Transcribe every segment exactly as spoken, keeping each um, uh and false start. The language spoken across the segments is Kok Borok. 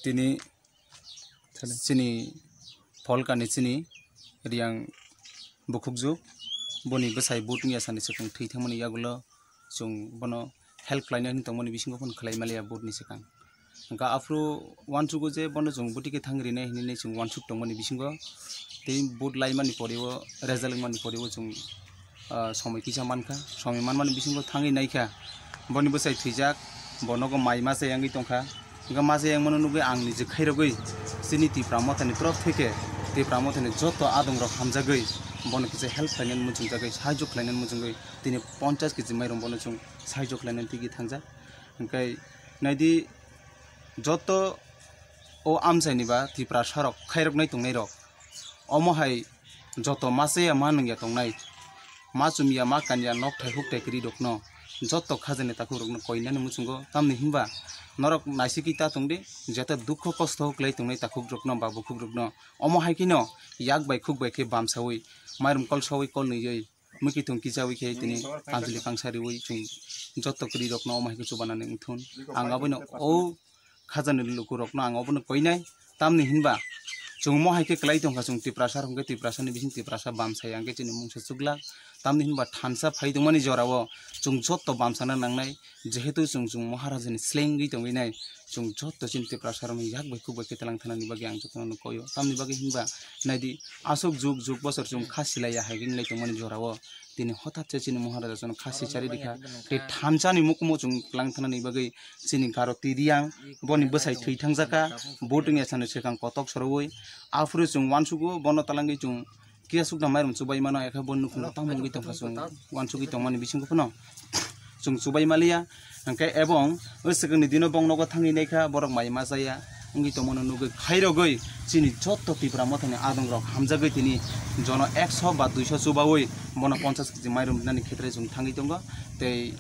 Tini chini pholkani chini Riyang bukhukjwk boni bwsai vote wngya sani swkang thwi thangmani yagulo chwng bono help khlaina hwnwi tongmani bisingo phano khlai maliya vote ni swkang. Hwnkha aphuru uansukgo je bono chwng bwtwi khe thang rinai hwnwi chwng uansuk tongmani bisingo tei vote laimani pore o result wngmani pore o chwng ah, somoi kisa mankha, somoi manmani bisingo thangwi naikha, boni bwsai thwijak, bo nogo mai masa yangwi tongkha. Hwnkhe masa yangmano nugwi ang niji khairogwi chini Tipra Mothani torof theke Tipra Mothani joto adongrok hamjagwi bono kisa help khlainani muchungjagwi, sahajyo khlainani muchungwi tini ponchas kg mairum bono chwng sahajyo khlainani thwigwi thangjak. Hwnkhe naidi joto o amchaini ba Tiprasarok khairoknai tongnairok. Omo hai joto ma chaya ma nungya tongnai, ma chumya ma kanya nokthai hukthai kwrwi rokno joto khajani takhukrokno koinani muchungo, tamni hinba norok naisigwi ta tongdi, jeta dukho kosto kwlai tongnai takhukrokno ba bukhukrokno. Omo hai kheno yak bai khuk bai khe bamsawi mairum kol sawi kol nwiwi mwkhitwng kichawi khe tini kanjli kangsa riwi chwng joto kwrwi rokno omo hai khe chubanani wngthun. Ang abono o khajani lukurokno ang obono koinai. Tamni hinba chwng mo hai khe kwlai tongkha, chwng Tiprasa hwnkhe Tiprasani bising Tiprasa bamsai hwnkhe chini mungsa chuklak. Tamni hinba thansa phai tongmani jorao chwng joto bamsana nangnai, jehetu chwng, chwng Maharajani slengwi tongwi nai, chwng joto chini Tiprasa rokni yak bai khuk bai khe twlang thanani bagwi ang jotono koio. Tamni bagwi hinba naidi aswk juk juk bosor chwng kha silaiya hai wngwi tongmani jorao tini hothat se chini Maharaja chwngno kha sichari rikha. Tei thansani mukumu chwng twlang thanani bagwi chini Garo Twi Riyang boni bwsai thwi thangjakha, vote wngya sani swkang kotok sorowi. Aphuru chwng uansugo bono talangwi chwng kiya sukda mairum chubai mano, ekha bo nukhungo tamo wngwi tongkha chwng uansugwi tongmani bisingo phano chwng chubai maliya. Hwnkhe ebong o swkangni dino bong nogo thangwi naikha, borok mai ma chaya wngwi tongmano nugwi khairogwi chini joto Tipra Mothani adongrok hamjagwi tini jono ekso ba duiso chubawi bono ponchas kg mairum nani khetre chwng thangwi tongo. Tei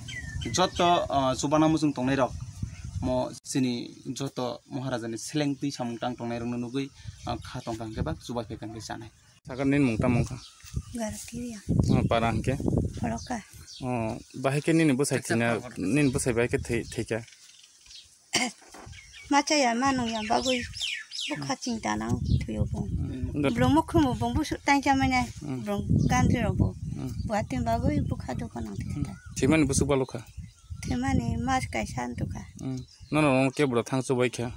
joto, ah, chubana muchung tongnairok mo chini joto Maharajani seleng twi samung tang tongnairokno nugwi, ah, kha tongkha hwnkhe ba chubai phaikha hwnkhe chanai. Sakha nini mung tamo wngkha? Garo Twi Riyang. O, para hwnkhe? Phoroka. O, bahai khe nini bwsai thwina, nini bwsai bahai khe thwi, thwikha? Ma chaya ma nungya bagwi bwkha chingta nang thwiyo bo. Hmm. Bro mokhumo bo busu tangcha manya, hmm, bro gandri rok bo. Hmm. Buatwi bagwi bwkha dukha nang thwita. Hmm. Thwimani busuk balukha? Thwimani mas kaisa ntukha. Hmm. Nono kebro thang chubaikha?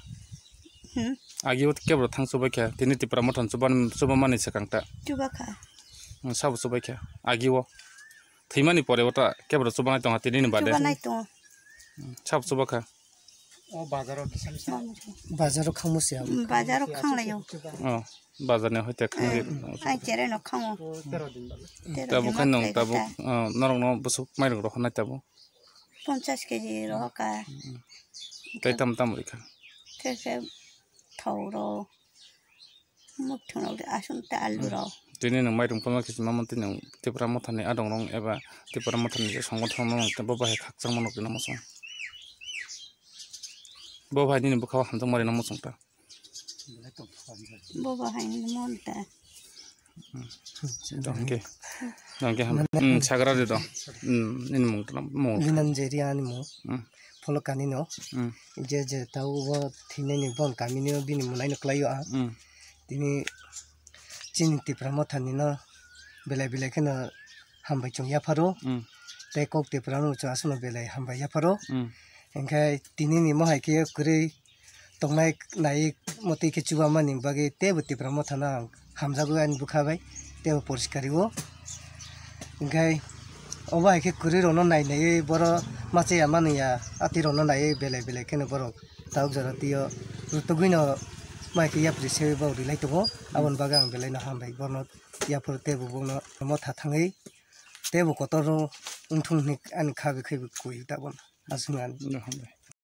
Hmm? Agi o kebro thang chubaikha, tini Tipra Mothani chuban-, chubamani swkang ta. Chubakha. Hmm, sabo chubaikha. Agi o. Thwimani pore o ta kebro chubanai tongkha tini ni bade. Chubanai tongo. Hmm, sabo chubakha. O bazaro kisa misa. Bazaro khangmo se abo. Hmm, bazaro khanglaio. O, bazar ni hoite khangri. Hmm, ai chere no khango. Tero din bale. Tero din tabuk khaino ma tabuk, o, norok no busuk mairok rohornai tabuk. Ponchas kg rohoka. Tei tam tam rikha. Khe khe thau rw, mukthung rw, aswk ta alu rw. Tini nwng mairum kwma khe sima mantwi nwng Tipra Mothani adong rong eba Tipra Mothani je songothon no nwng tei bo bahai khakchangma nwng tini muchung. Bo bahai nini bwkha o hamjakma rina muchung ta. Bo bahai ni mon ta. Dongke. Dongke ham. Hmm, sagra de do. Hmm, ini mung tram mung. Binanjeri ani mung. Hmm. Pholo kani no. Hmm. Je je tau bo thinai ni bon kami ni bini munai no klai yo a. Hmm. Tini chini Tipra Mothani no belai belai kheno hambai chung yapharo. Hmm. Tei kok Tipra no chung aswk no belai hambai yapharo. Hmm. Hingkhe tini ni mohai khe kwrwi tongnai nai motwi khe chubamani bagwi teibo Tipra Mothano ang hamjago ani bwkha bai teibo poriskari o. Hingkhe obo hai khe kwrwi rokno nai naiwi boro ma chaya manwi ya atwi rokno naiwi belai belai kheno borok tabuk jora twi o rwtugwino mai khe yapri sewi bo rilai tongo. Aboni bagwi ang belai no hambai borno yaphuru teibo bono motha thangwi teibo kotor wngthung hinwi ani kha bai khe bai koi tabuk aswk nani.